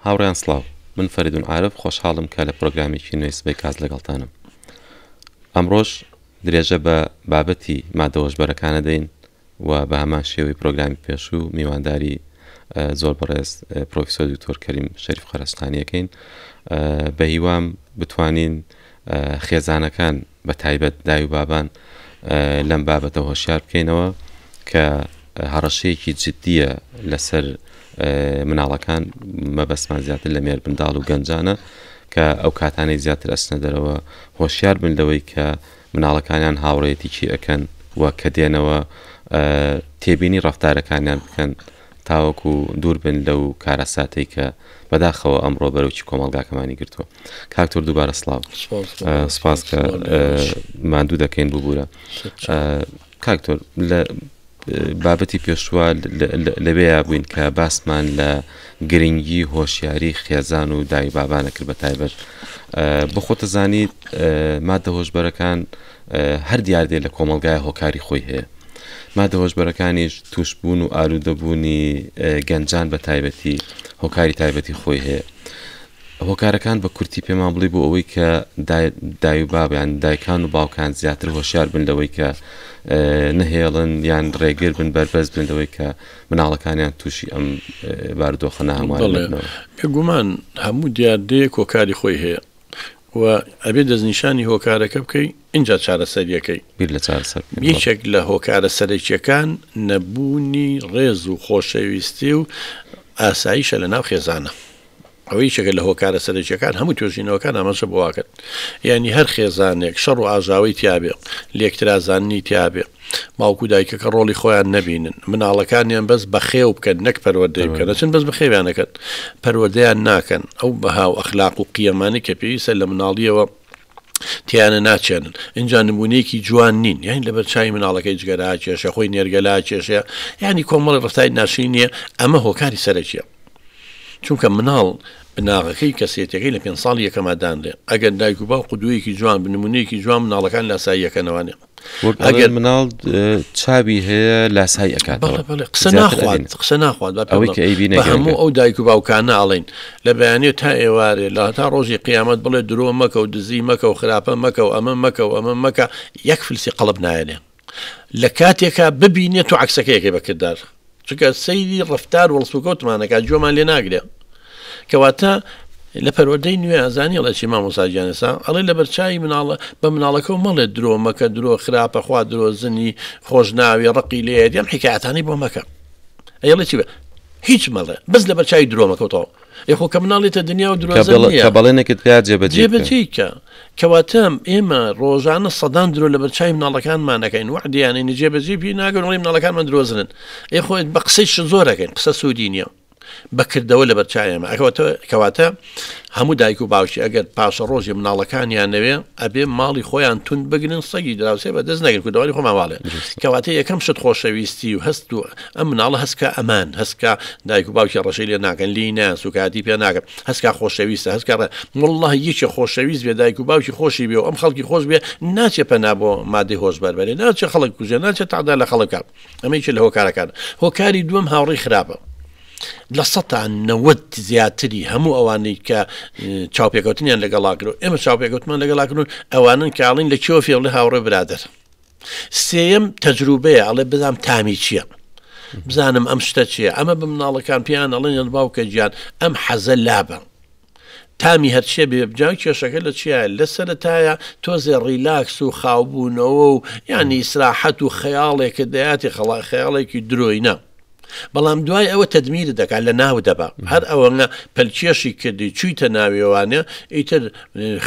هاوڕێیان سڵاو، من فەریدون عارف خۆشحاڵم کە لە پرۆگرامێکی نوێی سبەی کاس لەگەڵتانم. ئەمڕۆش درێژە بە بابەتی مادە هۆشبەرەکان ئەدەین و بە هەمان شێوەی پرۆگرامی پێشوو میوانداری زۆر بەڕێز پرۆفیسۆر دکتۆر کەریم شەریف قەرەستانی ئەکەین. بە هیوام بتوانین خێزانەکان بە تایبەت دای و بابان لەم بابەتە هۆشیار بکەینەوە کە هەڕەشەیەکی جددیە لەسەر مناڵەکان مەبەستمان زیاتر لە مێرمنداڵ و گەنجانە کە ئەو کاتانەی زیاتر ئەچنە دەرەوە هۆشیار بن لەوەی کە مناڵەکانیان هاوڕێیەتی کی ئەکەن و کە دێنەوە تێبینی ڕەفتارەکانیان بکەن تاوەکو دوور بن لەو کارەساتەی کە بەداخەوە ئەمڕۆ بەرەوکی کۆمەڵگاکەمانی گرتووە. کاک تۆر دووبارە سڵاو. سپاس کە ماندوو دەکەین ببوورە. کاک تۆر لە بابەتی پێشوە لەوێیا بووین کە باسمان لە گرنگی هۆشیاری خێزان و دای بابانە کرد بە تایبەت بخۆتە زانیت مادە هۆشبەرەکان هەر دیاردێ لە کۆمەلگای هۆکاری خۆی هەیە مادە هۆشبەرەکانیش توشبوون و ئالوودەبوونی گەنجان بە تایبەتی هۆکاری تایبەتی خۆی هەیە هۆکارەکان بە کورتی پێمان بڵی بۆ ئەوەی کە دای و باب یان دایکان و باوکان زیاتر هۆشیار بن لەوەی کە نەهێڵن یان ڕێگر بن بەربەست بن لەوەی کە مناڵەکانیان تووشی ئەم بارودۆخە ناهەموارە نەبنەوە. بێگومان هەموو دیاردەیەک هۆکاری خۆی هەیە و ئەبێ دەستنیشانی هۆکارەکە بکەی ئینجا چارەسەریەکەی. بیر لە چارەسەر بکەین. یەکێک لە هۆکارە سەرەکیەکان نەبوونی ڕێز و خۆشەویستی و ئاسایشە لە ناو خێزانە. ئەوە یەکێکە لە هۆکارە سەرەکیەکان هەموو توێژینەوەکان ئاماژە بۆ واکەن یانی هەر خێزانێک شەڕ و ئاژاوەی تیابێ لێکترازاننی تیابێ باوک و دایکەکە ڕۆڵی خۆیان نەبینن مناڵەکانیان بەس بەخێو بکەن نەک پەروەردەی بکەن ئەچن بەس بەخێویان ئەکەن پەروەردەیان ناکەن ئەو بەها و ئەخلاق و قیەمانەی کە پێویستە لە مناڵیەوە تیانە ناچێنن ئینجا نمونەیەکی جوان نین یانی لەبەر چاوی مناڵەکەی جگەرە ئەکێشێ خۆی نێرگەلە ئەکێشێ یانی کۆمەڵی ڕەفتاری ناشرین نییە ئەمە هۆکاری سەرەکیە چونکە مناڵ بناغەکەی کەسێتیەکەی لە پێنج ساڵی یەکەما دانرێ ئەگەر دایک و باوک قودوەیەکی جوان بن نمونەیەکی جوان مناڵەکان لاساییەکەنەوانێ وەک ئەگەر مناڵ چاوی هەیە لاسایی ئەکاتەوە بەڵێ بەڵێ قسە ناخوات قسە ناخوات با ئەوەی کە ئەیبینێ بە هەموو ئەو دایک و باوکانە ئەڵێن لە بەیانیەوە تا ئێوارێ لە هەتا ڕۆژی قیامەت بڵێ درۆ مەکە و دزی مەکە و خراپە مەکە و ئەمە مەکە و ئەمە مەکە یەک فلسی قەڵب نایەنێ لە کاتێکا ببینێ تۆ عەکسەکەی ئەکەی بە کردار چونکە سەیری ڕەفتار و هەڵسوکەوتمان ئەکات گوێمان لێ ناگرێ کەواتە لە پەروەردەی نوێ ئەزانی ئەڵێ چی مامۆستا گیان ئێستا ئەڵێ لەبەر چاوی مناڵە بە مناڵەکەو مەڵێ درۆ مەکە درۆ خراپە خوا درۆزنی خۆش ناوێ ڕقی لێیەتی ئەم حیکایەتانەی بۆ مەکە ئەی ئەڵێ چی بە هیچ مەڵێ بەس لەبەر چاوی درۆ مەکە و تەواو ئێ خۆ کە مناڵ یەتە دنیا و درۆزن نییە کە بەڵێنێکت پێ جێبەجێ بکە. جێبەجێی کە کەواتە ئێمە ڕۆژانە سەدان درۆ لەبەر چاوی مناڵەکانمان ئەکەین وەعدیانین جێبەجێی پێ ناکەن ئەڵێین مناڵەکانمان درۆزنن ئێ خۆ بە قسەی زۆر ئەکەین قسە سوودی نییە بە کردەوە لەبەر چاوی ئێمە ئەکەوەتە کەواتە هەموو دایک و باوکی ئەگەر پاشەڕۆژی مناڵەکانیان نەوێ ئەبێ ماڵی خۆیان توند بگرن سەگی دراوسێ بە دەست نەگرن کوردەواری خۆمان واڵێ کەواتە یەکەم شت خۆشەویستی و هەست و ئەم مناڵە هەستکە ئەمان هەستکە دایک و باوکی ڕەشەی لێ ناکەن لی نان سوکاتی پێ ناکەن هەستکە خۆشەویستە هەستکە ڕێ والله یەکێ خۆشەویست بێ دایک و باوکی خۆشی بێ و ئەم خەڵکی خۆش بێ ناچێ پەنا بۆ مادەی هۆشبەر بەرێ ناچێ خەڵک کوژێ ناچێ تەعدا لە خەڵک بکات ئەمە یەکێ لە هۆکارەکان هۆکاری دووەم هاوڕێی خراپە 90% زیاتری هەموو ئەوانەی کە چاوپێکەوتنیان لەگەڵا کرد ئێمە چاوپێکەوتمان لەگەڵا کردن ئەوانن کاڵین لە کێوە فێڵێ هاوڕێ برادەر سێیەم تەجروبەیە ئەڵێ بزانم تامی چییە بزانم ئەم شتە چییە ئەمە بە مناڵەکان پێیان ئەڵێن باوکە گیان ئەم حەزە لابە تامی هەرچیە بێ جا کێشەکە لە چیایە لە سەرەتایە تۆزێ ڕیلاکس و خاوبوونەوە و یانی ئیسراحەت و خەیاڵێکت دەیاتی خەڵا خەیاڵێکی درۆینە بەڵام دوای ئەوە تەدمیرت دەکات لە ناو دەبا هەر ئەوەنە پەلکێشی کردی چوویتە ناویەوانە ئیتر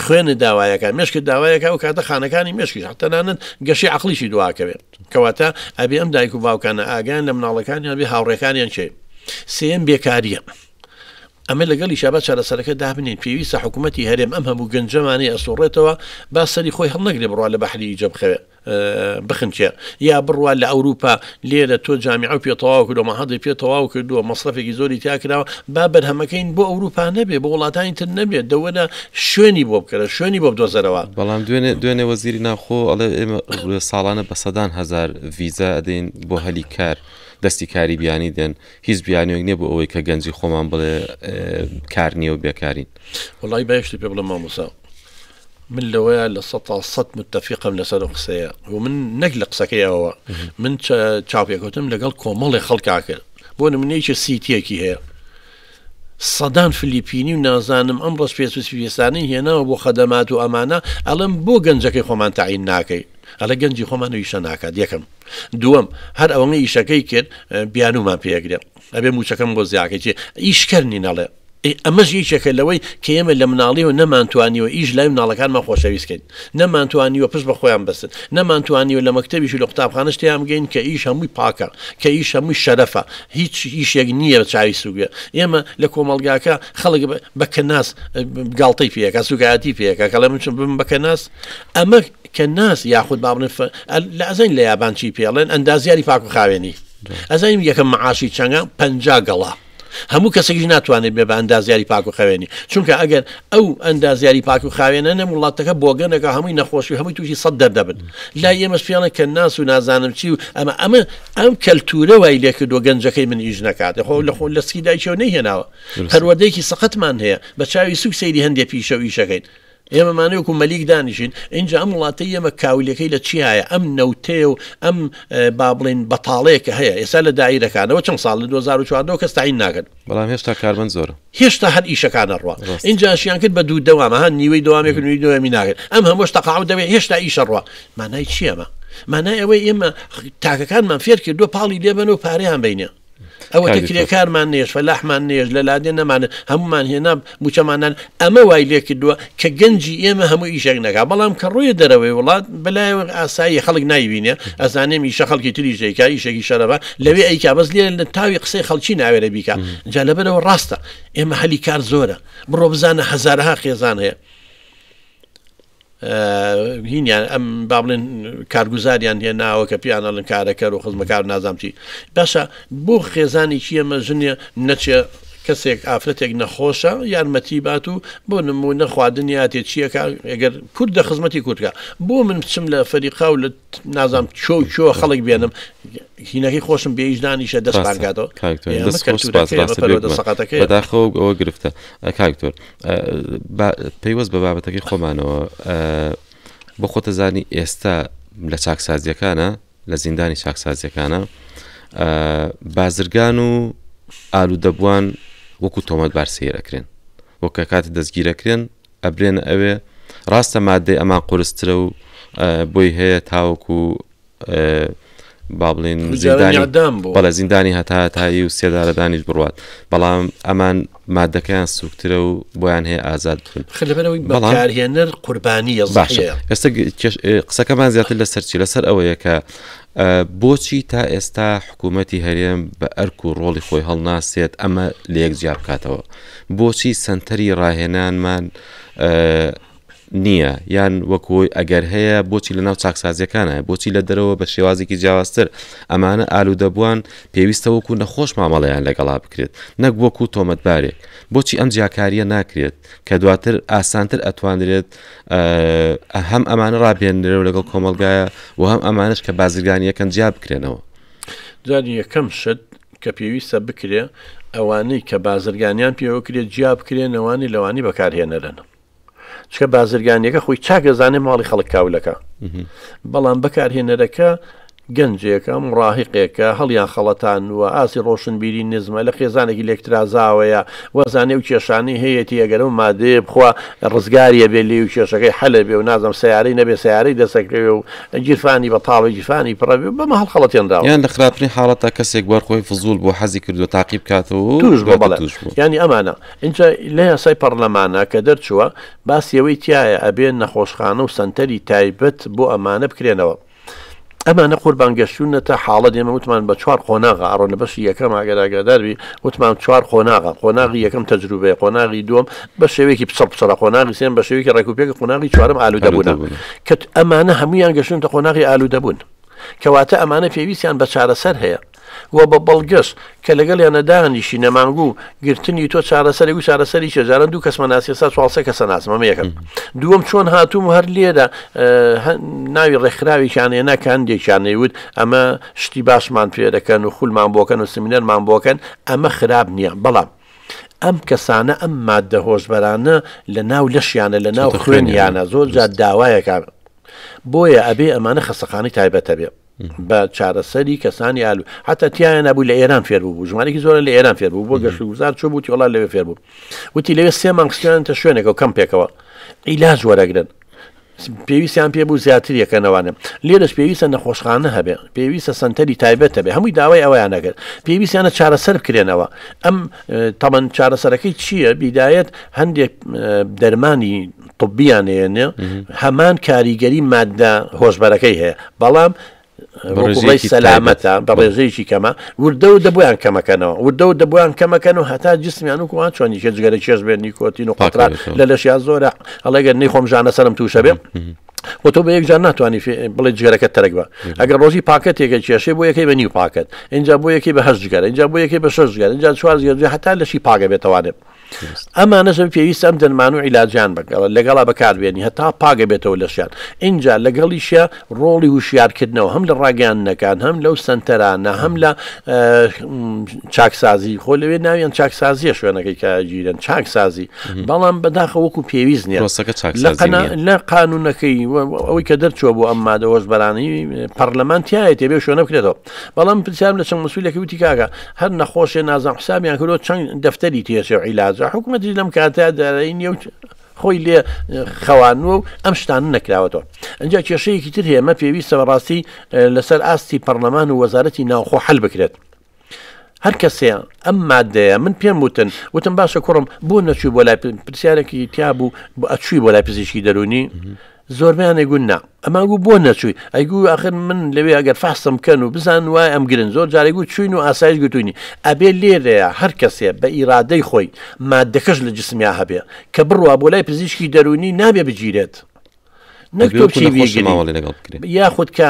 خوێنت داوایەکە مێشکت داوایەکە ئەو کاتە خانەکانی مێشکیش تەنانەت گەشەی عەقڵیشی دواکەوێت کەواتە ئەبێ ئەم دایک و باوکانە ئاگایان لە مناڵەکانیان بێ هاوڕێکانیان کێ سێیەم بێکاریە ئەمە لەگەڵیشا با چارەسەرەکە دابنێین، پێویستە حکومەتی هەرێم ئەم هەموو گەنجەمانەی ئەسوڕێتەوە با سەری خۆی هەڵنەگرێ بڕوا لە بەحری ئیجە بخەوێ بخنکێ یا بڕوا لە ئەوروپا لێرە تۆ جامیعەو پێ تەواو کردووە مەعهەدی پێ تەواو کردووە مەسرەفێکی زۆری تیا کراوە با بەرهەمەکەین بۆ ئەوروپا نەبێ بۆ وڵاتانی تر نەبێ دەوەرە شوێنی بۆ بکەرە شوێنی بۆ بدۆزەرەوە. بەڵام دوێنێ دوێنێ وەزیری ناوخۆ ئەڵێ ئێمە ساڵانە بە سەدان هەزار ڤیزا ئەدەین بۆ هەلی کار. دەستی کاری بیانی دێن هیچ بیانوێک نییە بۆ ئەوەی کە گەنجی خۆمان بڵێ کار نییە و بێکارین. وەڵی با یەک شتی پێ بڵێم مامۆستا من لەوەیە 100% متفقم لەسەر ئەو قسەیە و من نەک لە قسەکەی ئەوە من چاوپێکەوتم لەگەڵ کۆمەڵێ خەڵکا کرد بۆ نمونەیەکی سیتیەکی هەیە سەدان فلیپینی و نازانم ئەم ڕەش پێست و سپیپێستانەی هێناوە بۆ خەدەمات و ئەمانە ئەڵێم بۆ گەنجەکەی خۆمان تەعین ناکەی ئەڵێ گەنجی خۆمان ئەو ئیشە ناکات یەکەم دووەم هەر ئەوەنە ئیشەکەی کرد بیانومان پێگرێ ئەبێ موچەکەم بۆ زیاکەی چی ئیشکەر نین ئەڵێ ئەمەش یەکێکە لەوەی کە ئێمە لە مناڵیەوە نەمانتوانیوە ئیش لای مناڵەکانمان خۆشەویست کەین نەمانتوانیوە پشت بە خۆیان بەستن، نەمانتوانیوە لە مەکتەبیش و لە قوتابخانەش تێیان بگەین کە ئیش هەمووی پاکە، کە ئیش هەمووی شەرەفە، هیچ ئیشێک نییە بە چاوی سووک بێ. ئێمە لە کۆمەڵگاکە خەڵک بە کەناس گاڵتەی پێ ئەکا، سووکایەتی پێ ئەکا کە ئەڵێ من چۆن ببم بە کەناس؟ ئەمە کەناس یاخود با بڵێن لە ئەزانین لە یابان چی پێ ئەڵێن؟ ئەندازیاری پاک و خاوێنی. ئەزانین یەکەم مەعاشی چەنگە؟ 50 گەڵا. هەموو کەسێکیش ناتوانێت بێ بە ئەندازیاری پاک و خاوێنی چونکە ئەگەر ئەو ئەندازیاری پاک و خاوێنە نەم وڵاتەکە بۆگەنەکە هەمووی نەخۆشی هەمووی تووشی سەد دەردەبن لای ئێمەش پێڵێن کە ناس و نازانم چی و ئەمە ئەمە ئەم کەلتورە وای لێکردووە گەنجەکەی من ئیش نەکات خۆ لە خۆ لە سکی دایکیەوە نەیهێناوە پەروەردەیەکی سەقەتمان هەیە بە چاوی سوک سەیری هەندێ پیشە و ئیشەکەین ئێمەمانەوە وەکو مەلیک دانیشین ئینجا ئەم وڵاتەی ئێمە کاولەکەی لە چیایە ئەم نەوتەیە و ئەم با بڵێین بەتاڵەیە کە هەیە ئێستا لە دایرەکانەوە چەند ساڵ لە 2014 کەس تاین ناکەن بەڵام هێشتا کارمەند زۆرە هێشتا هەر ئیشەکان ئەڕوا ئینجا شیان کرد بە دوو دەوام ها نیوەی دەوامێک و نیوەی دەوامی ناکرد ئەم هەمووش تەقاعد دەبێت هێشتا ئیشە ڕوا مانای چییە ئەمە مانای ئەوەی ئێمە تاکەکانمان فێر کردووە پاڵی لێبەن و پارەیان بینێ ئەوەتە کرێکارمان نێش فەلاحمان نێش لە لادێ نەمان هەمومان هێنا موچەمانان ئەمە وای لێ کردووە کە گەنجی ئێمە هەموو ئیشێک نەکا بەڵام کە ڕۆیە دەرەوەی وڵات بەلایەوە ئاسایی خەڵک نایبینێ ئەزانێم ئیشە خەڵکی تریش دەیکا ئیشێکی شەرەفە لەوێ ئەیکا بەس لێرە لە تاوی قسەی خەڵکی ناوێرە بیکا جا لەبەرەوە ڕاستە ئێمە هەلی کار زۆرە بڕۆ بزانە هەزارەها خێزان هەیە هینیان ئەم با بڵێن کارگوزاریان هێناوە کە پیان ئەڵێن کارەکەر و خزمەکار نازام چی باشە بۆ خێزانێکی ئەمە ژنێ نەچێ کەسێک ئافرەتێک نەخۆشە یارمەتی بات و بۆ نمونە خواردنیاتێ چیەکە ئەگەر کورد دە خزمەتی کوردکە بۆ من بچم لە فەریقا و لە نازام چۆ چۆ خەڵک بێنم هینەکەی خۆشم بێ ئیش دانیشە دەست پانکاتەوە بەداخەوە ئەوە گرفتە کاکتۆر پەیوەست بە بابەتەکەی خۆمانەوە بۆ خۆتەزانی ئێستا لە چاکسازیەکانە لە زیندانی چاکسازیەکانە بازرگان و ئالوودەبووان وەکو تۆمەتبار سەیر ئەکرێن وەک کە کاتی دەستگیرەکرێن ئەبرێنە ئەوێ ڕاستە مادەی ئەمان قورسترە و بۆی هەیە تاوەکو با بڵێن زیندانی بەڵێ زیندانی هەتا هەتایی و سێدارەدانیش بڕوات بەڵام ئەمان مادەکەیان سوکترە و بۆیان هەیە ئازاد بن بەڵامهێنەر قوربانی باشە ئێستا قسەکەمان زیاتر لەسەر چی لەسەر ئەوەیە کە بۆچی تا ئێستا حکوومەتی هەرێم بە ئەرک و ڕۆڵی خۆی هەڵناسێت ئەمە لەیەک جیا بکاتەوە بۆچی سنتەری ڕاهێنانمان نییە یان وەک هۆی ئەگەر هەیە بۆچی لەناو چاکسازیەکانە بۆچی لە دەرەوە بە شێوازێکی جیاوازتر ئەمانە ئالوودەبووان پێویستە وەکو نەخۆش مامەڵەیان لەگەڵا بکرێت نەک وەکو تۆمەتبارێک بۆچی ئەم جیاکاریە ناکرێت کە دواتر ئاسانتر ئەتوانرێت هەم ئەمانە ڕابێنرێن لەگەڵ کۆمەڵگایە و هەم ئەمانش کە بازرگانیەکەن جیا بکرێنەوە. جاری یەکەم شت کە پێویستە بکرێ ئەوانەی کە بازرگانیان پێوە کرێت جیا بکرێنەوانی لەوانی بەکارهێنەرن. چکە بازرگانیەکە خۆی چاک دەزانێ ماڵی خەڵک کاولەکە بەڵام بەکارهێنەرەکە گەنجێکە مڕاهقێکە هەڵیان خەڵەتان و ئاسی ڕۆشنبیری نزمە لە خێزانێکی لێکترازاوەیە وەزانێ و کێشانی هەیەی ئەگەر و مادەیە بخوا ڕزگاریە بێ لێ و کێشەکەی حەلە بێ و نازم سیارەی نەبێ سیارەی دەسەکەوێ و گیرفانی بەتاڵ و گیرفانی پڕە بێ بەمە هەڵخەڵەتێنراوە. یان لە خراپترین حاڵەتدا کەسێک بەر خۆی فزوڵ بووە حەزی کردووە تاقی بکاتەوە و توش بووە بەڵێ توش بووە. یانی ئەمانە ئینجا لە یاسای پەڕلەمانە کە دەرچووە باسی ئەوەی تیایە ئەبێ نەخۆشخانە و سەنتەری تایبەت بۆ ئەمانە بکرێنەوە. ئەمانە قوربان گەشتونەتە حاڵەت ئێمە وتمان بە چوار قۆناغە ئەڕۆن لە بەشی یەکەم ئەگەر ئاگادار بی وتمان چوار قۆناغە قۆناغی یەکەم تەجروبەیە قۆناغی دووەم بە شێوەیەکی پچڕ پچڕە قۆناغی سێم بە شێوەیەکی ڕێکوپێک قۆناغی چوارەم ئالوودەبوونە کە ئەمانە هەمویان گەشتونەتە قۆناغی ئالوودەبوون کەواتە ئەمانە پێویستیان بە چارەسەر هەیە. و بە بەڵگەش کە لەگەڵیانە دانیشی نەمانگوو گرتنی تۆ چارەسەرێک و چارەسەری چیە جاران دوو کەسمان ناسی ئێستا چوار سێ کەسە ناسم ئەمە یەکەم دووەم چۆن هاتووم و هەر لێرە ناوی ڕێکخراوێکیان هێنا کە هەندێکیان نەیوت ئەمە شتی باشمان پێ دەکەن و خولمان بۆکەن و سمینەرمان بۆکەن ئەمە خراپ نییە بەڵام ئەم کەسانە ئەم مادە هۆشبەرانە لە ناو لەشیانە لە ناو خوێنیانە زۆر جار داوایەکە بۆیە ئەبێ ئەمانە خەسەخانەی تایبەتە بێ بە چارەسەری کەسانی ئالو حتا تیایان نبوو لە ئێران فێر بوو ژمارێکی زۆرە لە ئێران فێر بوو بۆ گەشت و گوزار چۆ بوو وڵات لەوێ فێر بوو وتی لەوێ سێ مانگ خستیانتە شوێنێکەوە کەم پێکەوە عیلاج وەرەگرن پێویستیان پێ بوو زیاتر یەکەنەوانە لێرەش پێویستە نەخۆشخانە هەبێ پێویستە سنتەری تایبەت هەبێ هەمووی داوای ئەویان نەکرد پێویستیانە چارەسەر بکرێنەوە ئەم تەمەن چارەسەرەکەی چییە بیدایەت هەندێک دەرمانی طبیان هێنێ هەمان کاریگەری مادە هۆشبەرەکەی هەیە بەڵام بەڕێژەی سەلامەتە بە ڕێژەیەکی کەمە وردە و دەبوویان کەمەکەنەوە وردە و دەبوویان کەمەکەن و هەتا جسمیان و کوان چۆنیکە جگەرە چێژ بێن نیکۆتین و قەتران لە لەشیان زۆرە ئەڵێگەر نەیخۆم ژانە سەرم تووشە بێ خۆ تۆ بە یەک جار ناتوانانی بڵێ جگەرەکە تەرک بە ئەگەر ڕۆژی پاکەتێکە کێشەی بۆ یەکەی بە نیو پاکەت اینجا بۆ یەکەی بە هەشت جگەرە اینجا بۆ یەکەی بە شەش جگەر اینجا چوار جگەر هەتا لەشی پاگە بێتەوانێت ئەمانەش پێویستە ئەم دەرمان و عیلاجیان لەگەڵا بەکاربێنی هەتا پاک ئەبێتەوە لەشیان ئینجا لەگەڵیشیا ڕۆڵی هوشیارکردنەوە هەم لە ڕاگەیاندنەکان هەم لەو سەنتەرانە هەم لە چاکسازی خۆ لەوێ ناویان چاکسازیە شوێنەکەی کە گیرن چاکسازی بەڵام بەداخە وەکو پێویست نییە لە قانونەکەی ئەوەی کە دەرچووە بۆ ئەم مادە هۆشبەرانی پەرلەمان تایەتێ بێ شوێنە بکرێتەوە بەڵام پرسیارم لە چەند مەسولێکی وتی کاکە هەر نەخۆشێ نازانم حسابیان کردووە چەند دەفتەری تێچێ و عیلاجە حکومەتیش لەم کاتە دارایی نییە و خۆی لێ خەوانووە و ئەم شتانە نەکراوەتەوە ئەجا کێشەیەکی تر هەیە ئەمە پێویستە بەڕاستی لەسەر ئاستی پەرلەمان و وەزارەتی ناوخۆ حل بکرێت هەر کەسێ ئەم مادەیە من پێم وتن وتم باشە کوڕم بۆ نەچووی بۆ لای پرسیارێکی تیا بوو ئەچووی بۆ لای پزیشکی دەرونی زۆربەیان ئەیگوت نا. ئەمان گوو بۆ نەچووی؟ ئەیگوو ئاخر من لەوێ ئەگەر فەحسم بکەن و بزانن وایە ئەمگرن. زۆر جار ئەیگوو چووین و ئاسایش گرتووینی. ئەبێ لێرەیا هەر کەسێ بە ئیرادەی خۆی ماددەکەش لە جسمیا هەبێ کە بڕوا بۆ لای پزیشکی دەروونی نابێ بگیرێت. نەک ئەبێ تۆ وەکوو بچی نەخۆش بیگری. مامەڵەی لەگەڵ بکرێ. یاخود کە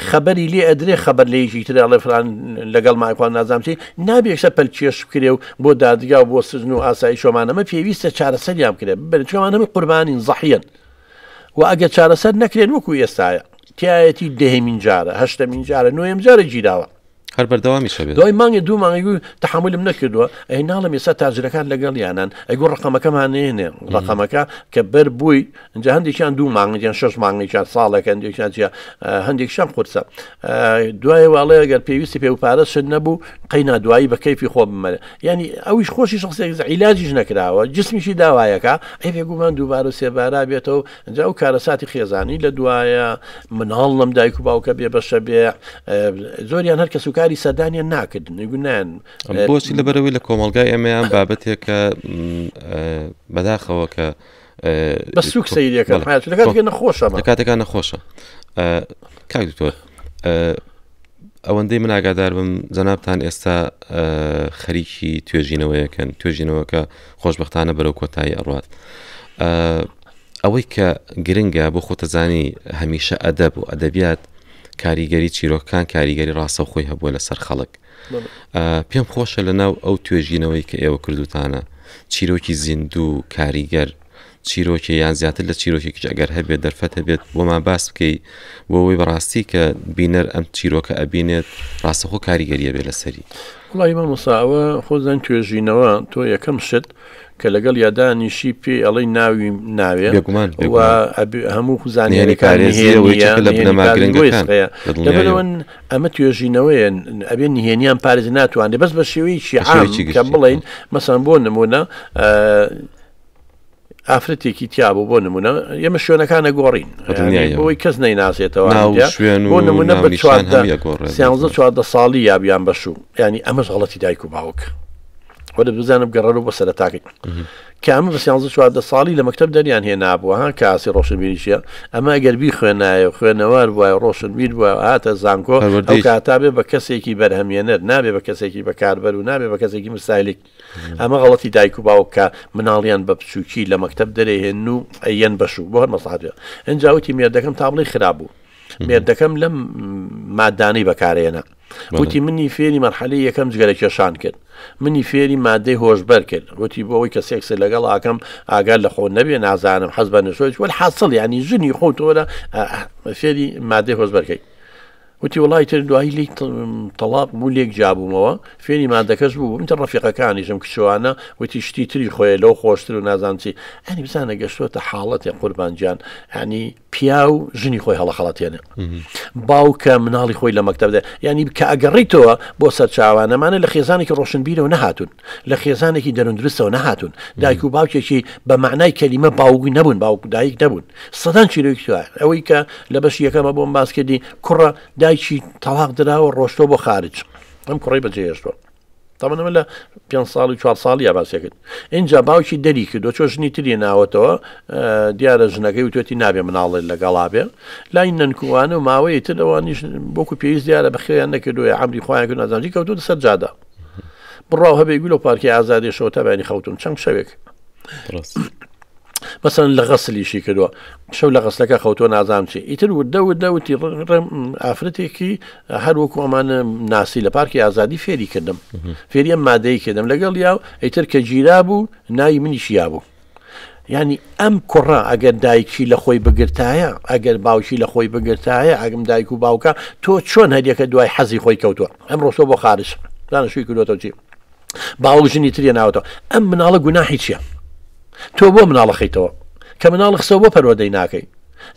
خەبەری لێ ئەدرێ خەبەر لە یەکی تر ئەڵێ فلان لەگەڵما ئەکوان نازانم چی، نابێ یەکسەر پەلکێش بکرێ و بۆ دادگا و بۆ سجن و ئاسایش و ئەمانە. ئەمە پێویستە چارەسەریان بکرێ. ببەرن چونکە ئەمان هەمووی قوربانین، زەحیەن. و ئەگەر چارەسەر نەکرێن وەکو ئێستایە تایەتی دەهەمین جارە هەشتەمین جارە نۆیەم جارە گیراوە هەر بەردەوامیش هەبێت دوای مانگێ دوو مانگی گوو تەحەمولم نەکردووە ئەی ناڵم ئێستا تاجرەکان لەگەڵیانان ئەی گوو ڕقەمەکەمان نێنێ ڕقەمەکە کە بەر بووی اینجا هەندێکیان دوو مانگیان شەش مانگێکیان ساڵێک هەندێکیان چیە هەندێکشان قورسە دوای واڵێ ئەگەر پێویستی پێ و پارەشت نەبوو قەینا دوایی بە کەیفی خۆ بمەرە یانی ئەویش خۆشی شخصێک عیلاجیش نەکراوە جسمیشی داوایەکە ئەی بێگومان دووبارە و سێبارە بێتەوە جا ئەو کارەساتی خێزانی لە دوایە مناڵ لەم دایک و باوکە بێ بەشە بێ زۆریان هەر کەس و کاری سەردانیان ناکردن گونیان بۆچی لەبەرەوەی لە کۆمەلگای ئێمەیان بابەتێکە بەداخەوە کە بە سوک سەیرەکە لە کاتێک نەخۆشە لە کاتێکا نەخۆشە کاک دکتۆر ئەوەندەی من ئاگادار بم جەنابتان ئێستا خەریکی توێژینەوەیەکەن توێژینەوەکە خۆشببختانە بەرەو کۆتایی ئەڕات ئەوەی کە گرنگە بۆ خۆتەزانی هەمیشە ئەدەب و ئەدەبیات کاریگەری چیرۆکان کاریگەری ڕاستەوخۆی هەبووە لەسەر خەڵک پێم خۆشە لە ناو ئەو توێژینەوەی کە ئێوە کردوتانە چیرۆکی زیندوو کاریگەر چیرۆکێ یان زیاتر لە چیرۆکێکیش ئەگەر هەبێت دەرفەت هەبێت بۆمان باس بکەی بۆ ئەوەی بەڕاستی کە بینەر ئەم چیرۆکە ئەبینێت ڕاستەخۆ کاریگەریە بێ لەسەری. وەڵاهی مامۆستا ئەوە خۆ زان توێژینەوە تۆ یەکەم شت کە لەگەڵ یادانیشی پێی ئەڵێی ناوی ناوێ بێگومان و بێگومان هەموو نهێنی زانیاریەکان پارێزیە و نهێنیە یەکێکە لە نهێنی بنەما پارێزی بۆیە گرنگەکان سڕەیە بە دڵنیاییەوە. لەبەرئەوە ئەمە توێژینەوەیە ئەبێ نهێنیان پارێزی ناتوانێ بەس بە شێوەیەکی بە عام شێوەیەکی کە گشتی بڵێین مەسەن بۆ نمونە ئافرەتێکی تیا بوو بۆ نمونە ئێمە شوێنەکان ئەگۆڕین بۆی کەس نەیناسێتەوە شوێن بۆ نمونە بە 14 14 ساڵی یابیان بەشوو ینی ئەمەش غەڵەتی دایک و باوک وەرە بزانم گەڕەرەوە بۆ سەرەتاکەی کە ئەمە بە 13 14 ساڵی لە مەکتب دەریان هێنابووە ها کاسی ڕۆشنبیریشە ئەمە ئەگەر بی خوێنایە و خوێنەوار بووە ڕۆشنبیر بووە هاتە زانکۆ ئەو کاتا بێ بە کەسێکی بەرهەمێنەر نابێ بە کەسێکی بەکاربەر و نابێ بە کەسێکی مستالیک ئەمە غەڵەتی دایک و باوک کە مناڵیان بە بچووکی لە مەکتەب دەرێهێن و ئەیەن بەشوو بۆ هەر مەسڵەحەت بێ ئینجا وتی مێردەکەم تا بڵێی خراپ بوو. مێردەکەم لەم مادانەی بەکارێنە وتی منی فێری مەرحەلەی یەکەم جگەرە کێشان کرد منی فێری مادەی هۆشبەر کرد وتی بۆ ئەوەی کە سێکس لەگەڵ ئاکەم ئاگار لە خۆ نەبێ نازانم حەز بە نشۆیش وەل حاصل ینی ژنی خۆ تۆرە فێری مادەی هۆشبەرکەی وتی وڵی تر دوایی لی تەلاق بوو لێک جیابوومەوە فێری مادەکەش بوو بووم تر ڕەفیقەکانیشم کچوانە وتی شتی تری خۆیە لەو خۆشتر و نازانم چی ئەنی بزانە گەشتۆتە حاڵەتێ قوربان گیان ینی پیاو ژنی خۆی هەڵەخەڵەتێنێ باوکە مناڵی خۆی لە مەکتەب دە ینی کە ئەگەڕیتەوە بۆ سەرچاوانەمانە لە خێزانێکی ڕۆشنبیرەوە نەهاتوون لە خێزانێکی دەروندرستەوە نەهاتوون دایک و باوکێکی بە معنای کەلیمە باوکی نەبوون باوک دایک نەبوون سەدان چیرۆکی تایە ئەوەی کە لە بەشی یەکەمە بۆم باس کردی کوڕە دایکی تەڵاق دراوە ڕۆشتۆ بۆ خارج ئەم کوڕی بەجێهێشتووە تاوان ئەمە لە پێ ساڵ و چوار ساڵی یا باسێ کرد اینجا باوکی دەری کردو چۆ ژنی تری ناوەتەوە دیارە ژنەکەی وتێتی نابێ مناڵێت لەگەڵا بێ لای نەنکوانە و ماوەیە تر ئەوانیش بۆکو پێویست دیارە بەخێویان نەکردووە عمری خۆیان کرد نازانجی کەوتوو سەر جادە بڕاو هەبێ گولە پارکی ئازادی شەوە تا بەیانی خەوتون چەند شەوێک مەسەن لە غەسلیشی کردووە شەو لە غەسلەکە خەوتووە نازانم چی ئیتر وردە وردە وتی ڕێم ئافرەتێکی هەر وەکو ئەمانە ناسی لە پارکی ئازادی فێری کردم فێری ئەم مادەی کردم لەگەڵ یا و ئیتر کە گیرا بوو ناوی منیش یابوو ینی ئەم کوڕە ئەگەر دایکی لە خۆی بگرتایە ئەگەر باوکی لە خۆی بگرتایە ئەگم دایک و باوکە تۆ چۆن هەریەکە دوای حەزی خۆی کەوتووە ئەم ڕۆشتۆ بۆ خارج دانشوی کردوەتەوە چی باوک ژنی تری ناوەتەوە ئەم مناڵە گوناحی چییە تۆ بۆ مناڵە خەیتەوە کە مناڵ خسەوە بۆ پەروەردەی ناکەی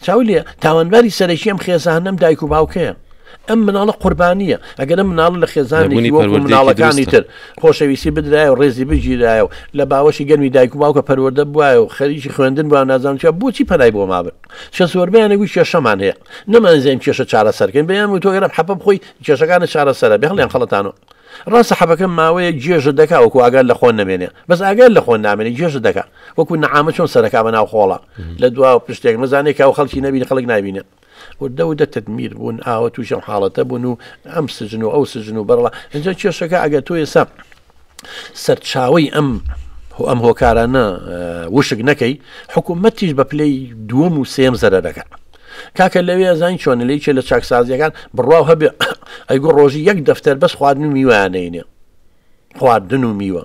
چاو لێ تاوانباری سەرەکی ئەم خێزانەم دایک و باوکەیە ئەم مناڵە قوربانیە ئەگەر ئەم مناڵ لە خێزانێکی وەکو مناڵەکانی تر خۆشەویستی بدرایە و ڕێزی بگیرایە و لە باوەشی گەرمی دایک و باوکە پەروەردە بواە و خەریکی خوێندن بووە نازانم چیا بۆچی پەنای بۆ مابن چە زۆربەیان گوی کێشەمان هەیە نەمانزانین کێشە چارەسەرکەین بەیان و تۆ گەرم حەپە بخۆی کێشەکانە چارەسەرە بێ هەڵیان خەڵەتانەوە ڕاستە حەبەکە ماوەیەک گێژت دەکا وەکو ئاگات لە خۆن نەمێنێ بەس ئاگات لە خۆن نامێنێ گێژت دەکا وەکو نەعامە چۆن سەرەکا بە ناو خۆڵە لە دوا و پشتێک نەزانێ کە ئەو خەڵکی نەبینی خەڵک نابینێ وردە وردە تەدمیر بوون ئاوە تووشی ئەم حاڵەتە بوون و ئەم سجن و ئەو سجن و بەرڵا ئینجا کێشەکە ئەگەر تۆ ئێستا سەرچاوەی ئەم ئەم هۆکارانە وشک نەکەی حکوومەتیش بە پلەی دووەم و سێم زەرەرەکە کاکە لەوێ ئەزانی چۆنە لە یەکێ لە چاکسازیەکان بڕواو هەبێ ئەیگو ڕۆژی یەک دەفتەر بەس خواردن و میوەیان نەینێ خواردن و میوە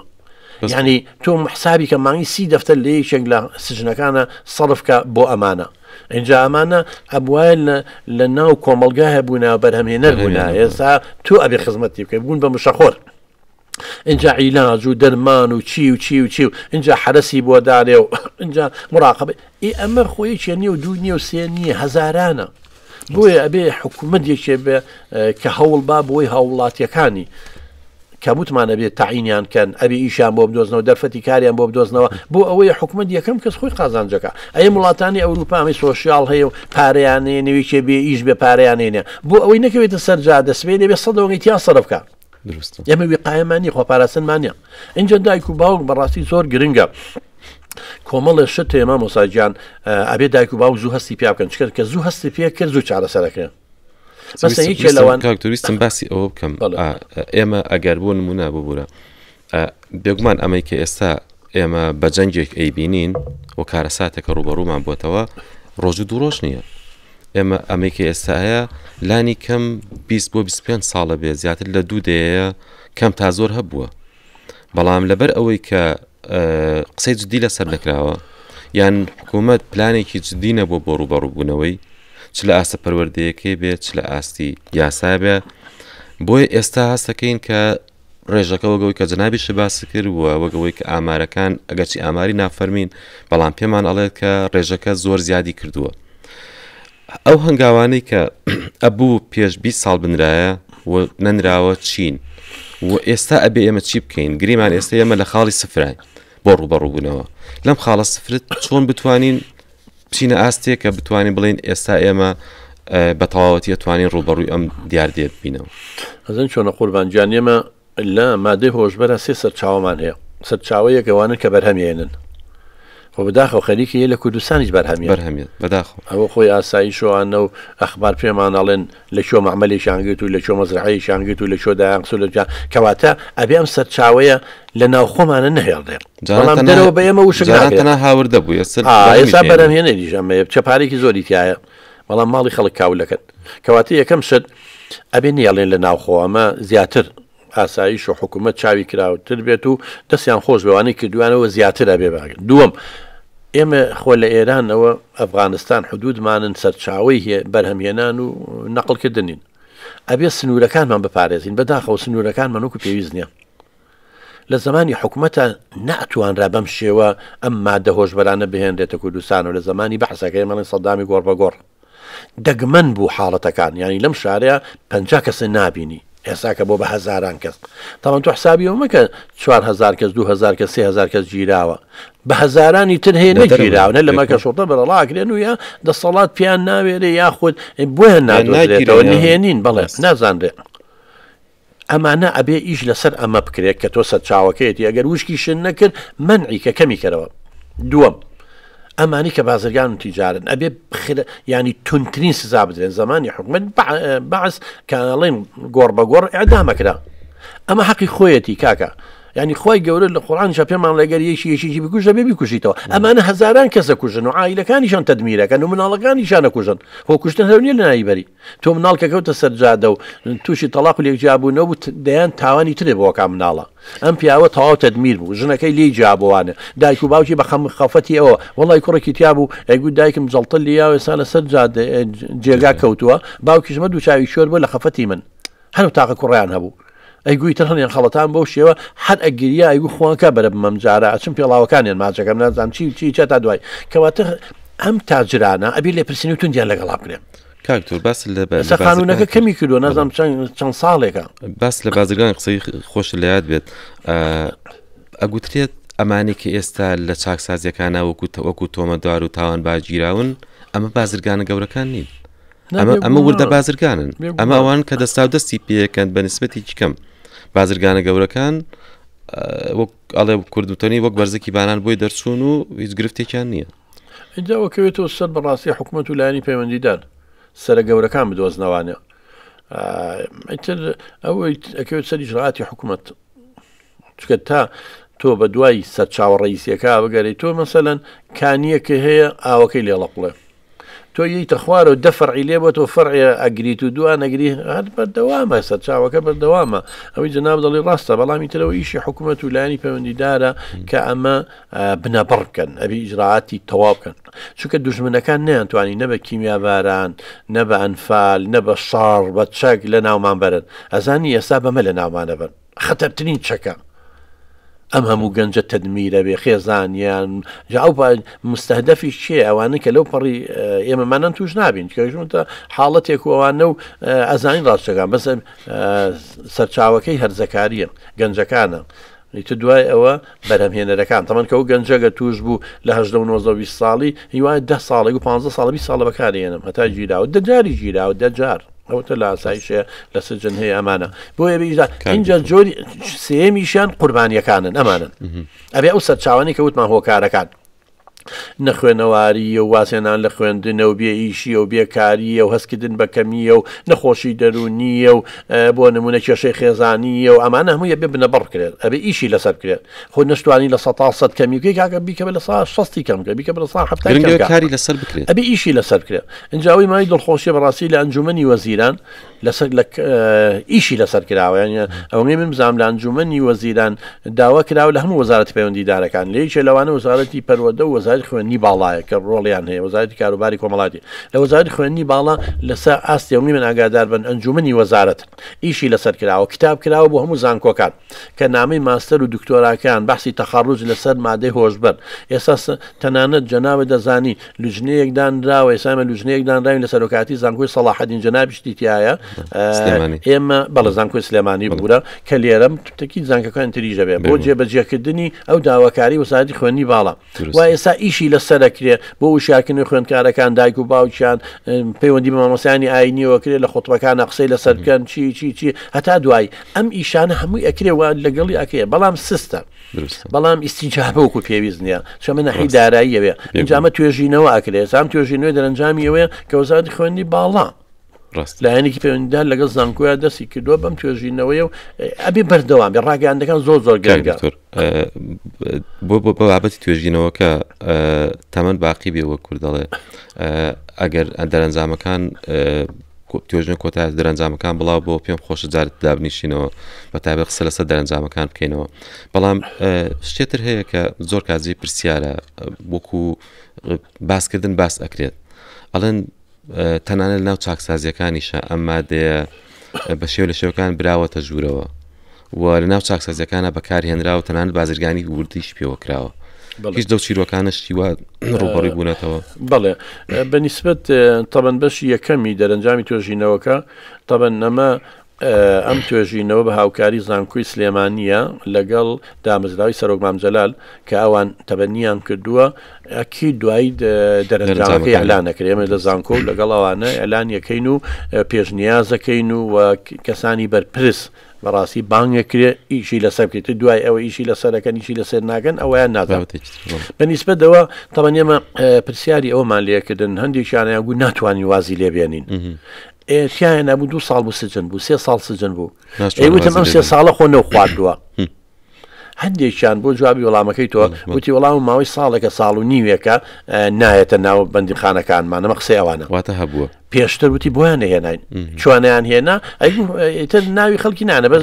ینی تۆ حسابی کە مانگی سی دەفتەر لە یەکێک لە سجنەکانە سەرفکە بۆ ئەمانە اینجا ئەمانە ئەبواە لە ناو کۆمەلگا هەبوونا بەرهەمهێنەر بوونا ئێستا تۆ ئەبێ خزمەتی بکەی بوون بە مشەخۆر ئینجا عیلاج و دەرمان و چی و چی و چی و ئینجا حەرەسی بۆ دانێ و ئینجا مراقبە ئی ئەمە خۆ یەکێ نییە و دوو نییە و سێ نییە هەزارانە بۆیە ئەبێ حکوومەت یەکێ بێ کە هەوڵ با بۆی هاووڵاتیەکانی کە وتمان ئەبێ تەعینیان کەن ئەبێ ئیشیان بۆ بدۆزنەوە دەرفەتی کاریان بۆ بدۆزنەوە بۆ ئەوەیە حکوومەت یەکەم کەس خۆی قازانجەکە ئەی وڵاتانی ئەوروپا ئەمەی سۆشیال هەیە و پارەیان نەویکێ بێ ئیش بێ پارەیان نێنێ بۆ ئەوەی نەکەوێتە سەر جادە سبەینێ بێ سەدەوەی تیا سەرف بکە دروستە ئێمە وقایەمان نیە خۆپاراستنمان نیە اینجا دایک و باوک بەڕاستی زۆر گرنگە کۆمەڵێ شت هەیە مامۆستا گیان ئەبێ دایک و باوک زوو هەستی پیا بکەن چکە کە زوو هەستی پێ کرد زوو چارەسەرەکرێن مەسەن یەکێ لەوان کاک توریستم باسی ئەوە بکەم بەڵێ. ئێمە ئەگەر بۆ نمونە ببوورە بێگومان ئەمەی کە ئێستا ئێمە بە جەنگێک ئەیبینین و کارەساتێکە ڕوبەڕوومان بۆتەوە ڕۆژ و دوو ڕۆژ نییە ئێمە ئەمەی کە ئێستا هەیە لانی کەم 20 بۆ 25 ساڵە بێ زیاتر لە دوو دەیەیە کەم تا زۆر هەبووە بەڵام لەبەر ئەوەی کە قسەی جدی لەسەر نەکراوە یان حکوومەت پلانێکی جدی نەبووە بۆ ڕووبەڕووبوونەوەی چ لە ئاستە پەروەردەیەکەی بێت چ لە ئاستی یاسا بێ بۆیە ئێستا هەستەکەین کە ڕێژەکە وەک ئەوەی کە جەنابیشت باست کرد و وەک ئەوەی کە ئامارەکان ئەگەرچی ئاماری نافەرمین بەڵام پێمان ئەڵێت کە ڕێژەکە زۆر زیادی کردووە ئەو هەنگاوانەی کە ئەبوو پێش 20 ساڵ بنرایە و نەنراوە چین و ئێستا ئەبێ ئێمە چی بکەین گریمان ئێستا ئێمە لە خاڵی سفراین بۆ ڕوبەڕووبوونەوە لەم خاڵە سفرت چۆن بتوانین بچینە ئاستێک کە بتوانین بڵێین ئێستا ئێمە بە تەواوەتی ئەتوانین ڕووبەڕووی ئەم دیاردەیە ببینەوە. ئەزانی چۆنە قوربان گیان ئێمە لە مادەی هۆشبەرا سێ سەرچاوەمان هەیە سەرچاوەیەک ئەوانن کە بەرهەم ێنن خۆ بەداخەوە خەریکە یە لە کوردستانیش بەرهەم یەن. بەرهەم یەن بەداخەوە. ئەوە خۆی ئاسایش و ئەوانە و ئەخبار پێمان ئەڵێن لە کوێ مەعمەلێکیان گرت و لە کوێ مەزرەعەیەکیان گرت و لە کوێ دایان خست و لە کوێ کەواتە ئەبێ ئەم سەرچاوەیە لە ناوخۆمانە نەهێڵرێ جاران بەڵام تەنها دەرەوە بە ئێمە وشک جاران ناکرێ تەنها هاوردە بوو ئێستا ئا بەرهەمیش ئێستا هێنێ بەرهەمهێنەریش ئەمەیە چە پارێکی زۆری تیایە. بەڵام ماڵی خەڵک کاولەکەن. کەواتە یەکەم شت ئەبێ نەیەڵێن لە ناوخۆ ئەمە زیاتر ئاسایش و حکوومەت چاوی کراوتر بێت و دەستیان خۆش بێ وانەی کردویانەوە زیاتر ئەبێ باگەن. دووەم ئێمە خۆ لە ئێرانەوە ئەفغانستان حدودمانن سەرچاوەی بەرهەمهێنان و نەقڵکردنین. ئەبێ سنوورەکانمان بپارێزین، بەداخەوە سنوورەکانمان وەکو پێویست نییە. لە زەمانی حکومەتە نەئەتوانرا بەم شێوە ئەم مادە هۆشبەرانە بهێنرێتە کوردستان و لە زەمانی بەعسەکە ئێمە ئەڵێن سەدامی گۆڕ بە گۆڕ دەگمەن بوو حاڵەتەکان یانی لەم شارەیە 50 کەسە نابینی ئێستا کە بۆ بە هەزاران کەس تاوان تۆ حسابی ئەوە مەکە 4000 کەس 2000 کەس 3000 کەس گیراوە بە هەزارانی تر هەیە نەگیراون هەر لە مەکە شۆڕتە بەرەڵاکرێن و یا دەسەڵات پێیان ناوێرێ یاخود بۆیان نادۆزرێتەوە نهێنین بەڵێ نازانرێ ئەمانە ئەبێ ئیش لەسەر ئەمە بکرێت کە تۆ سەرچاوەکەیەتی ئەگەر وشکیشت نەکرد مەنعی کە کەمی کەرەوە. دووەم، ئەمانی کە بازرگان و تیجارن ئەبێ بخرە ینی تونترین سزا بدرێن زمانی حکومت بەعس کە ئەڵێن گۆڕ بە گۆڕ ئەدامەکرا ئەمە حەقی خۆیەتی کاکە ینی خی گەورە لە قۆران پێمان لەگەر یەکی یەکێکی بکوژ دەبێ بیکوژیتەوە ئەمانە هەزاران کەسە کوژن و عیلەکانیشان تەدمیرەکەن و مناڵەکانیشانە کوژن خۆ کوشتن هەر نیە لە ناوی بەری تۆ مناڵ کە کەوتە سەر جادە و تووشی تەڵاق و لێکجیابوونەوە بوو دەیان تاوانی ترێ بۆ کا مناڵە ئەم پیاوە تەواو تەدمیر بوو ژنەکەی لێی جیابووانە دایک و باوکی بە خەم خەفەتی ئەوە وەڵی کوڕێکی تیا بوو ئەیگوت دایکم جەڵتە لیاوە ئێستا لەسەر جادە جێگا کەوتووە باوکیشمە دوو چاوی شۆر بوو لە خەفەتی من هەر تاقە کوڕیان هەبوو ئەیگوی تر هەڵیان خەڵەتان بەو شێوە هەر ئەگریا ئەیگو خوانکە بەرە بمەم جارە ئەچم پێڵاوەکانیان ماچەکەم نازانم چی چی چە تا دوای کەواتە ئەم تاجرانە ئەبی لێپرسینی و توندیان لەگەڵا بکرێن. کاک تۆ باس لە ئێستا قانونەکە کەمی کردووە نازانم چەند ساڵێکە. باس لە بازرگان قسەی خۆش لە یاد بێت ئەگوترێت ئەمانەی کە ئێستا لە چاکسازیەکانە وەکو وەکو تۆمەتدار و تاوانبار گیراون ئەمە بازرگانە گەورەکان نین. ئەمە ئەمە وردە بازرگانن ئەمە ئەوان کە دەستا و دەستی پێکەن بە نسبەتێکی کەم بازرگانە گەورەکان وەک ئەڵێ کوردوتەنی وەک بەرزکی بانان بۆی دەرچوون و هیچ گرفتێکیان نییە ئینجا ئەوە کەوێتەوە سەر بەڕاستی حکومەت و لایەنی پەیوەندیدار سەرە گەورەکان بدۆزنەوانە ئیتر ئەوەی ئەکەوێت سەر ئیجرائاتی حکومەت چکە تا تۆ بە دوای سەرچاوە ڕئیسیەکە بگەری تۆ مەسەلەن کانیەکە هەیە ئاوەکەی لێڵەقڵێ تۆ یتە خوارەوە دە فەرعی لێ بۆ تۆ فەرعێ ئەگریت و دوان ئەگری هەر بەردەوامە سەرچاوەکە بەردەوامە ئەوەی جەناب دەڵی ڕاستە بەڵامی ترەوە ئیشی حکوومەت و لایەنی پەیوەندیدارە کە ئەمە بنەبڕ بکەن ئەبی ئیجرائاتی تەواو بکەن چونکە دوژمنەکان نەیانتوانی نە بە کیمیاباران نە بە ئەنفال نە بە شەڕ بە چەک لە ناومان بەرن ئەزانی ئێستا بەمە لە ناومانە بەن خەتەرترین چەکە ئەم هەموو گەنجە تەدمیرە بێ خێزانیان جا ئەو مستهدفی چێ ئەوانە کە لەو پەڕی ئێمەمانان توش نابین کەژونتە حاڵەتێک و ئەوانە و ئەزانین ڕاستەکان بەس سەرچاوەکەی هەرزەکاریە گەنجەکانە ئیتر دوای ئەوە بەرهەمهێنەرەکان تەمەن کە ئەو گەنجە گەر توش بوو لە هەژدە و نۆزدە و 20 ساڵی هیوایە دە ساڵێک و پانزە ساڵە 20 ساڵە بەکارێنم هەتا گیراوە دە جاری گیراوە دە جار ئەوەتە لە ئاسایشەیە لە سجن هەیە ئەمانە بۆیە بێ ئینجا جۆری سێیەمیشیان قوربانیەکانن ئەمانن ئەبێ ئەو سەرچاوانەی کە وتمان هۆکارەکان نەخوێنەوارییە و وازهێنان لە خوێندنە و بێ ئیشییە و بێکارییە و هەستکردن بە کەمییە و نەخۆشی دەروونییە و بۆ نموونە کێشەی خێزانییە و ئەمانە هەمووی ئەبێ بنەبڕ بکرێت ئەبێ ئیشی لەسەر بکرێت خۆ نەشتوانی 100% کەمی بکەی کاکە بیکە بە 60% کەم بکە بیکە بە 70% کەم بکە کاری لەسەر بکرێت ئەبێ ئیشی لەسەر بکرێت ئینجا ئەوەی مای دڵخۆشیە بەڕاستی لە ئەنجومەنی وەزیران لەسەر لە ئیشی لەسەر کراوە یانی ئەوەی من بزانم لە ئەنجومەنی وەزیران داوا کراوە لە هەموو وەزارەتی پەیوەندیدارەکان لە یەکێ لەوانە وەزارەتی پەروەردە و وەزارەتی خوێندنی باڵایە کە ڕۆڵیان هەیە وەزارەتی کاروباری کۆمەڵاتی لە وەزارەتی خوێندنی باڵا لەسەر ئاستی ئەوەی من ئاگادار بن ئەنجومەنی وەزارەت ئیشی لەسەر کراوە کتاب کراوە بۆ هەموو زانکۆکان کە نامەی ماستەر و دکتۆراکان بەحسی تەخەڕوج لەسەر مادەی هۆشبەر ئێستا تەنانەت جەنابت دەزانی لوجنەیەک دانراوە ئێستا ئێمە لوجنەیەک دانراوین لە سەرۆکایەتی زانکۆی سەڵاحەدین جەنابیشتی تایە ئێمە بەڵێ زانکۆی سلێمانی بورە کە لێرەم تەکی زانکەکان تریش دەبێت بۆ جێبەجێکردنی ئەو داواکاری وەزارەتی خوێندنی باڵا و ئێستا ئیشی لەسەر ئەکرێ بۆ وشیارکردنی خوێندکارەکان دایک و باوکیان پەیوەندی بە مامۆستایانی ئاینیەوە کرێ لە خوتبەکانە قسەی لەسەر بکەن چی چی چی هەتا دوایی ئەم ئیشانە هەمووی ئەکرێ و لەگەڵی ئەکرێ بەڵام سستە بەڵام ئیستیجابە وەکو پێویست نییە چەمە نەحی داراییەوێ ئەنجامە توێژینەوە ئەکرێ سام توێژینەوەی دەرەنجامی ئەوەیە کە وەزارەتی خوێندنی باڵا. ڕاستە. لایەنێکی پەیوەندیدار لەگەڵ زانکۆیا دەستی کردووە بەم توێژینەوەیە و ئەبێ بەردەوام بێ ڕاگەیاندەکان زۆر زۆر کاک گرنگە. دکتۆر بۆ بۆ بە بابەتی توێژینەوەکە تەمەن باقی بێ وەک کورد دەڵێ ئەگەر دەرەنجامەکان توێژنە کۆتا دەرەنجامەکان بڵاو بۆ پێم خۆشە جارت دابنیشینەوە بە تایبەت قسە لەسەر دەرەنجامەکان بکەینەوە بەڵام شتێتر هەیە کە زۆر کازی پرسیارە وەکو باسکردن باس ئەکرێت ئەڵێن تەنانەت لەناو چاکسازیەکانیشە ئەم مادەیە بە شێوە لە شێوەکان براوەتە ژوورەوە و لە ناو چاکسازیەکانە بەکارهێنرا و تەنانەت بازرگانی وردیش پێوە کراوە هیچ لەو چیرۆکانە شتی وا ڕووبەڕووی بوونەتەوە؟ بەڵێ بە نیسبەت تەبەن بەشی یەکەمی دەرەنجامی توێژینەوەکە تەبەن ئەمە ئەم توێژینەوە بە هاوکاری زانکۆی سلێمانییە لەگەڵ دامەزراوەی سەرۆک مام جەلال کە ئەوان تەبەنیان کردووە ئەکید دوایی دەرەنجامەکەی ئیعلان ئەکرێ ئێمە لە زانکۆ و لەگەڵ ئەوانە ئیعلان یەکەین و پێشنیازەکەین و و کەسانی بەرپرس بەڕاستی بانگەکرێ ئیشی لەسەر بکرێت دوای ئەوە ئیشی لەسەرەکەن ئیشی لەسەر ناکەن ئەویان نازانم بە نیسبەتەوە تەبەن ئێمە پرسیاری ئەومان لێکردن هەندێکیانیان گوت ناتوانین وازی لێبێنین ئێ تیایان نابوو دوو ساڵ بوو سجن بوو سێ ساڵ سجن بوو ئەی وتم ئەم سێ ساڵە خۆ نەوخواردووە هەندێکیان بۆ جوابی وەڵامەکەی تۆ وتی وەڵام ماوەی ساڵێکە ساڵ و نیوێکە نایەتە ناو بەندیخانەکانمان ئەمە قسەی ئەوانە واتە هەبووە پێشتر وتی بۆیان نەهێناین چۆنیان هێنا ئیتر ناوی خەڵکی نانە بەس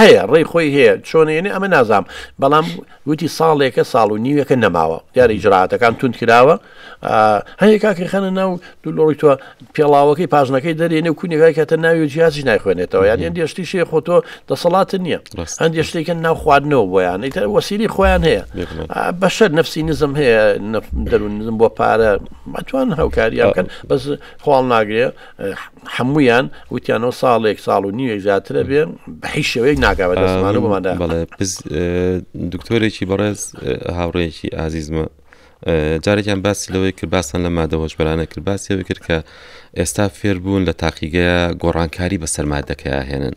هەیە ڕێی خۆی هەیە چۆنێنێ ئەمە نازام بەڵام وتی ساڵێکە ساڵ و نیوێکە نەماوە دیارە ئیجرائاتەکان توند کراوە هەیە کاکە خەنە ناو دوو لۆڕی تۆ پێڵاوەکەی پاژنەکەی دەرێنێ و کونێکای کاتە ناوی و جیازیش نایخوێنێتەوە یان هەندێ شتی شێ خۆ تۆ دەسەڵاتت نییە هەندێ شتێکە ناو خواردنەوە بۆیان ئیتر وەسیلی خۆیان هەیە بەشەر نفسی نزم هەیە دەروون نزم بۆ پارە ئەتوان هاوکاریان بکەن بەس خواڵ ناگرێ هەمویان وتیانەوە ساڵێک ساڵ و نیوێک زیاترە بێ بە هیچ شێوەیەک ناگا بە دەستمان و بۆماندا. بەڵێ دکتۆرێکی بەڕێز هاوڕێیەکی ئازیزمە جارێکیان باسی لەوەی کرد باستان لە مادە هۆشبەرانە کرد باسی ئەوەی کرد کە ئێستا فێربوون لە تاقیگەیە گۆڕانکاری بەسەر مادەکەیا هێنن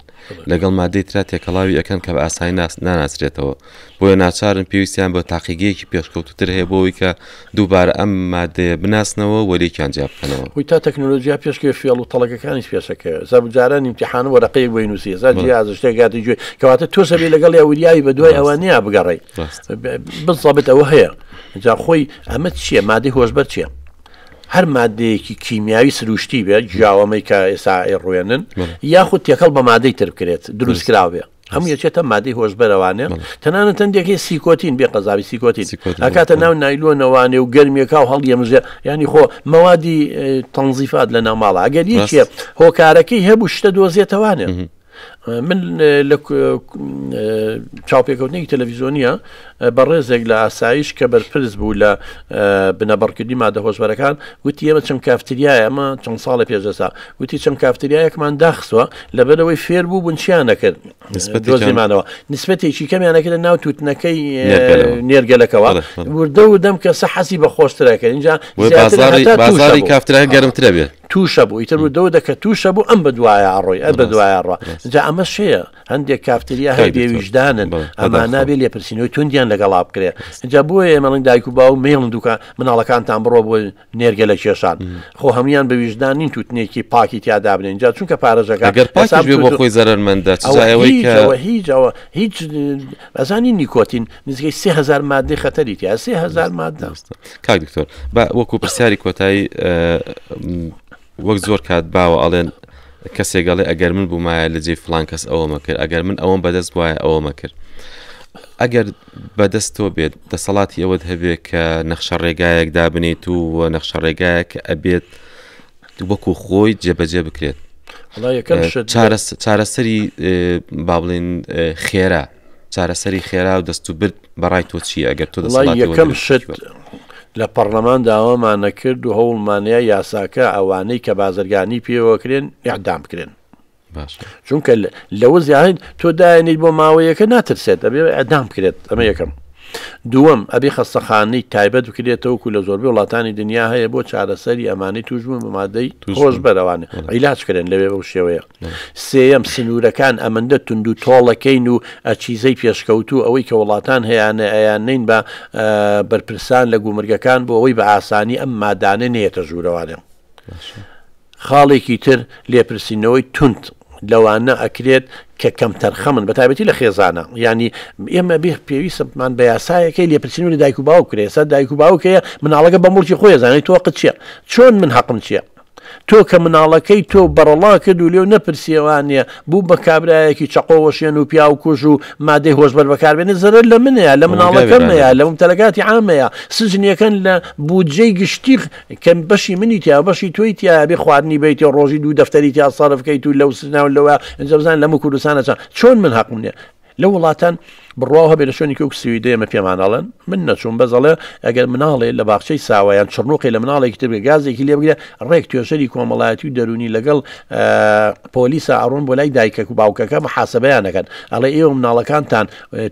لەگەڵ مادەی ترا تێکەڵاوی ئەکەن کە بە ئاسانی ناناسرێتەوە بۆیە ناچارن پێویستیان بە تاقیگەیەکی پێشکەوتوتر هەیە بۆ ئەوەی کە دووبارە ئەم مادەیە بناسنەوە و لێکیان جیا بکەنەوە. خۆی تا تەکنۆلۆجیا پێشکەوێ فێڵ و تەڵەکەکانیش پێشەکەوێ زا جاران ئیمتیحان وەرەقەیەک بۆی نووسی زا جیازە شتێک گاتە گوێ کەواتە تۆش ئەبێ لەگەڵیا وریاوی بە دوای ئەوە نیا بگەڕێی بزەبت ئەوە هەیە جا خۆی ئەمە چییە مادەی هۆشبەر چییە؟ هەر مادەیەکی کیمیاوی سروشتی بێت جیاوەمەی کە ئێستا ئەیڕوێنن یاخود تێکەڵ بە مادەی تر بکرێت دروستکراو بێ هەموو یەکێتە مادەی هۆشبەرەوانێ تەنانەت هەندێکی سیکۆتین بێ قەزاوی سیکۆتین ئەکاتە ناو نایلۆنەوانێ و گەرمیەکە و هەڵیەمژێ ینی خۆ مەوادی تەنزیفات لە ناو ماڵە ئەگەر یەکێ هۆکارەکەی هەبوو شتە دۆزێتەوانێ من لە چاوپێکەوتنێکی تەلەڤیزیۆنیە بەڕێزێک لە ئاسایش کە بەرپرس بوو لە بنەبڕکردنی مادە هۆشبەرەکان وتی ئێمە چەند کافتریایە ئەمە چەند ساڵە پێش ئێستا وتی چەند کافتریایەکمان داخستوە لەبەرەوەی فێر بوو بوون چیان نەکرد دۆزیمانەوە نسبەتێکی کەمیان نەکردە ناو تووتنەکەی نێرگەلەکەوە وردە و دەم کەسە حەزی بە خۆشترەکە اینجا بازاری کافترا گەرمترە بێت تووشە بوو ئیتر وردەوە دەکە تووشە بوو ئەم بە دوایە ئەڕۆی ئە بە دوایە ڕە جا ئەمە شەیە هەندێک کافتریا هەیە بێ ویژدانن ئەما نابێ لێپرسینەوەی توندیان لەگەڵا بکرێ جا بۆیە ئێمە ئەڵێین دایک و باوک مەیڵن دوکان مناڵەکانتان بڕۆ بۆ نێرگەلە کێشان خۆ هەمویان بە ویژدان نین توتنێکی پاکی تیا دابنێن جا چونکە پارەژەکە ئەگەر پاکیش بێ بۆ خۆی زەرەرمەندە چ جا ئەوەی کە ئەوە هیچ ئەوە هیچ ئەزانی نیکۆتین نزیکەی 3000 مادەی خەتەری تیا 3000 مادە کاک دکتۆر با وەکو پرسیاری کۆتایی وەک زۆر کات باوە ئەڵێن کەسێک ئەڵێ ئەگەر من بوومایە لە جێی فڵان کەس ئەوەمە کرد ئەگەر من ئەوەم بەدەست بوایە ئەوەمە کرد ئەگەر بەدەست تۆ بێت دەسەڵاتی ئەوەت هەبێ کە نەخشە ڕێگایەک دابنیت و نەخشە ڕێگایەک ئەبێت وەکو خۆی جێبەجێ بکرێت چارەسەری با بڵێن خێرا چارەسەری خێرا و دەست و برد بەڕای تۆ چییە ئەگەر تۆ دەسەڵاتی یەکەم شت لە پەڕلەمان داوامانە کرد و هەوڵمانەیە یاساکە ئەوانەی کە بازرگانی پێوەکرێن ئیعدام بکرێن چونکە لەوە زیاد تۆ دایەنیت بۆ ماوەیەکە ناترسێت ئەبێ ئەدام بکرێت ئەمە یەکەم دووەم ئەبێ خەستەخانەی تایبەت بکرێتەوە و لە زۆربەی وڵاتانی دنیا هەیە بۆ چارەسەری ئەمانەی توشبوون بە مادەی هۆشبەرەوانە عیلاج کرێن لەوێ بەو شێوەیە سێیەم سنوورەکان ئەمەندە توند و تۆڵەکەین و ئەچیزەی پێشکەوتوو ئەوەی کە وڵاتان هەیانە ئەیاننین بە بەرپرسان لە گومرگەکان بۆ ئەوەی بە ئاسانی ئەم مادانە نەیەتە ژوورەوانێ. خاڵێکی تر لێپرسینەوەی توند لەوانە ئەکرێت کە کەمتەرخەمن بە تایبەتی لە خێزانە یانی ئێمە بێ پێویستمان بە یاسایەکەی لێپرسینەوە لە دایک و باوک کرێ ئێستا دایک و باوک هەیە مناڵەکە بە موڵکی خۆی ئەزانێت تۆ قت چییە چۆن من حەقم چییە تۆ کە مناڵەکەی تۆ بەڕەڵا کرد و لێو نەپرسیەوانە بوو بە کابرایەکی چەقۆ وەشێن و پیاو کوژ و مادەی هۆشبەر بەکاربێنێ زەرەر لە منەیە لە مناڵەکەمەیە لە ممتەلەکاتی عامەیە سجنیەکەن لە بودجەی گشتی کە بەشی منی تیا بەشی تۆی تیا بێ خواردنی بیتێ ڕۆژی دوو دەفتەری تیا سەرف کەیت و لەو سناو لەوە ئینجا بزان لەمە کوردستانە چەند چۆن من هەقم نییە لە وڵاتان بڕواو هەبێ لە شوێنێکی وەک سویدە ئێمە پێمان ئەڵێن من نەچووم بەس ئەڵێ ئەگەر مناڵێ لە باخچەی ساوە یان چڕنوقێ لە مناڵێکی تر بگرێ گازێکی لێ بگرێ ڕێک توێژەری کۆمەڵایەتی و دەروونی لەگەڵ پۆلیسا ئەڕۆن بۆ لای دایکەک و باوکەکە محاسبەیان ئەکەن ئەڵێ ئێوە مناڵەکانتان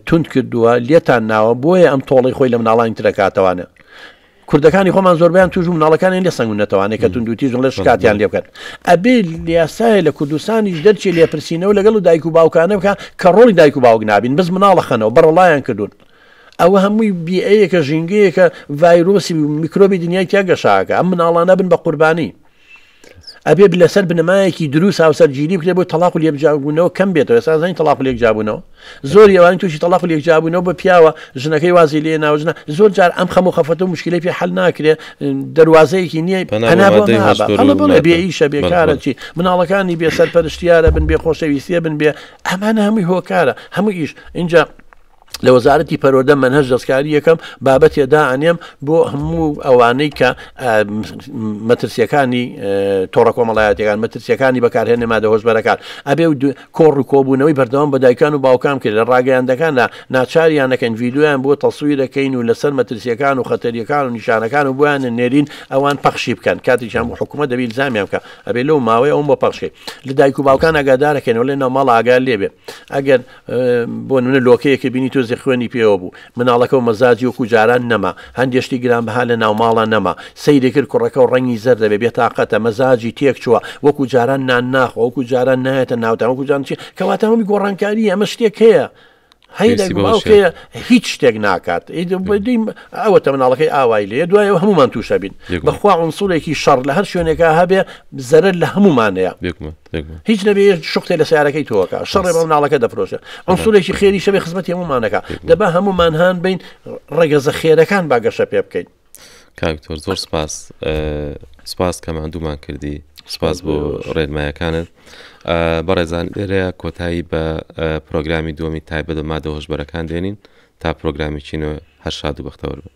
توند کردووە لێتان ناوە بۆیە ئەم تۆڵەی خۆی لە مناڵانی ترەکاتەوانە کوردەکانی خۆمان زۆربەیان توش بوو مناڵەکانیان لێ سەنگونەتەوانێ کە توندوتیژن ڵێ شکاتیان لێ بکەن ئەبێ یاسایە لە کوردستانیش دەرچێ لێپرسینەوە لەگەڵ و دایک و باوکانە بکە کە ڕۆڵی دایک و باوک نابین بەس مناڵە خەنەوە بەڕەڵایان کردوون ئەوە هەمووی بیئەیەکە ژینگەیەکە ڤایرۆسی میکرۆبی دنیای تیا گەشاکە ئەم مناڵانە بن بە قوربانی ئەبێ لەسەر بنەمایەکی دروست هاوسەرگیری بکرێت بۆ تەڵاق و لێکجیابوونەوە کەم بێتەوە ئێستا زانین تەڵاق و لێکجیابوونەوە زۆری ئەوانی تووشی تەڵاق و لێکجیابوونەوە بە پیاوە ژنەکەی وازی لێ ناوژنە زۆر جار ئەم خەم و خەفەتە و مشکلەی پێ حل ناکرێ دەروازەیەکی نییە پەنا بۆ ئەمە بڵێ بێ ئیشە بێکارە چی مناڵەکانی بێ سەرپەرشتیارە بن بێ خۆشەویستیە بن بێ ئەمانە هەمووی هۆکارە هەموو ئیش اینجا لە وەزارەتی پەروەردە مەنهەج دەستکاری یەکەم بابەتێ دائەنێم بۆ هەموو ئەوانەی کە مەترسیەکانی تۆڕە کۆمەڵایەتەکان مەترسیەکانی بەکارهێنێ مادە هۆشبەرەکان ئەبێ و کۆڕ و کۆبوونەوەی بەردەوام بە دایکان و باوکان کرد لە ڕاگەیاندەکاندا ناچاریان نەکەین ڤیدیۆیان بۆ تەسویرەکەین و لەسەر مەترسیەکان و خەتەریەکان و نیشانەکان و بۆیان نێرین ئەوان پەخشی بکەن کاتێکیان بۆ حکوومەت دەبی الزامیان بکە ئەبێ لەو ماوەی ئەوم بۆ پەخشی لە دایک و باوکان ئاگادارەکەینەوە لێ ناوماڵ ئاگا لێبێ ئەگەر بۆ نمونە لۆکەیەکە بینی تۆزێ خوێنی پێوە بوو مناڵەکە و مەزاجی وەکو جاران نەما هەندێ شتی گرانبەها لە ناوماڵا نەما سەیری کرد کوڕەکە و ڕەنگی زەرد دەبێ بێتاقەتە مەزاجی تێک چووە وەکو جاران نان ناخوا وەکو جاران نایەتە ناوتان وەکو جاران چی کەواتە هەمووی گۆڕانکارییە ئەمە شتێک هەیە هەیە پێویستی دایک و بەوە باوک شێت. هەیە هیچ شتێک ناکات ئەوەتە مناڵەکەی ئاوای لێ دوای ئەوە هەمومان تووشە بین بێگومان. بەخوا عنسوڵێکی شەڕ لە هەر شوێنێکا هەبێ زەرەر لە هەمومانەیە بێگومان بێگومان. هیچ نەبێ شوقتێ لە سیارەکەی تۆکە شەڕێ بە مناڵەکە دەفرۆشێ عنسوڵێکی خێری شەبێ خزمەتی هەمومانەکە دەبا هەمومان هان بین ڕەگەزە خێرەکان با گەشە پێ بکەین. کاک دکتۆر زۆر سپاس سپاس کە ماندوومان کردی سپاس بۆ ڕێنمایەکانت بەڕێزان لێرەیە کۆتایی بە پرۆگرامی دووەمی تایبەت بە مادە هۆشبەرەکان دێنین تا پرۆگرامێکی نوێ هەر شاد و بەختەوەر بن.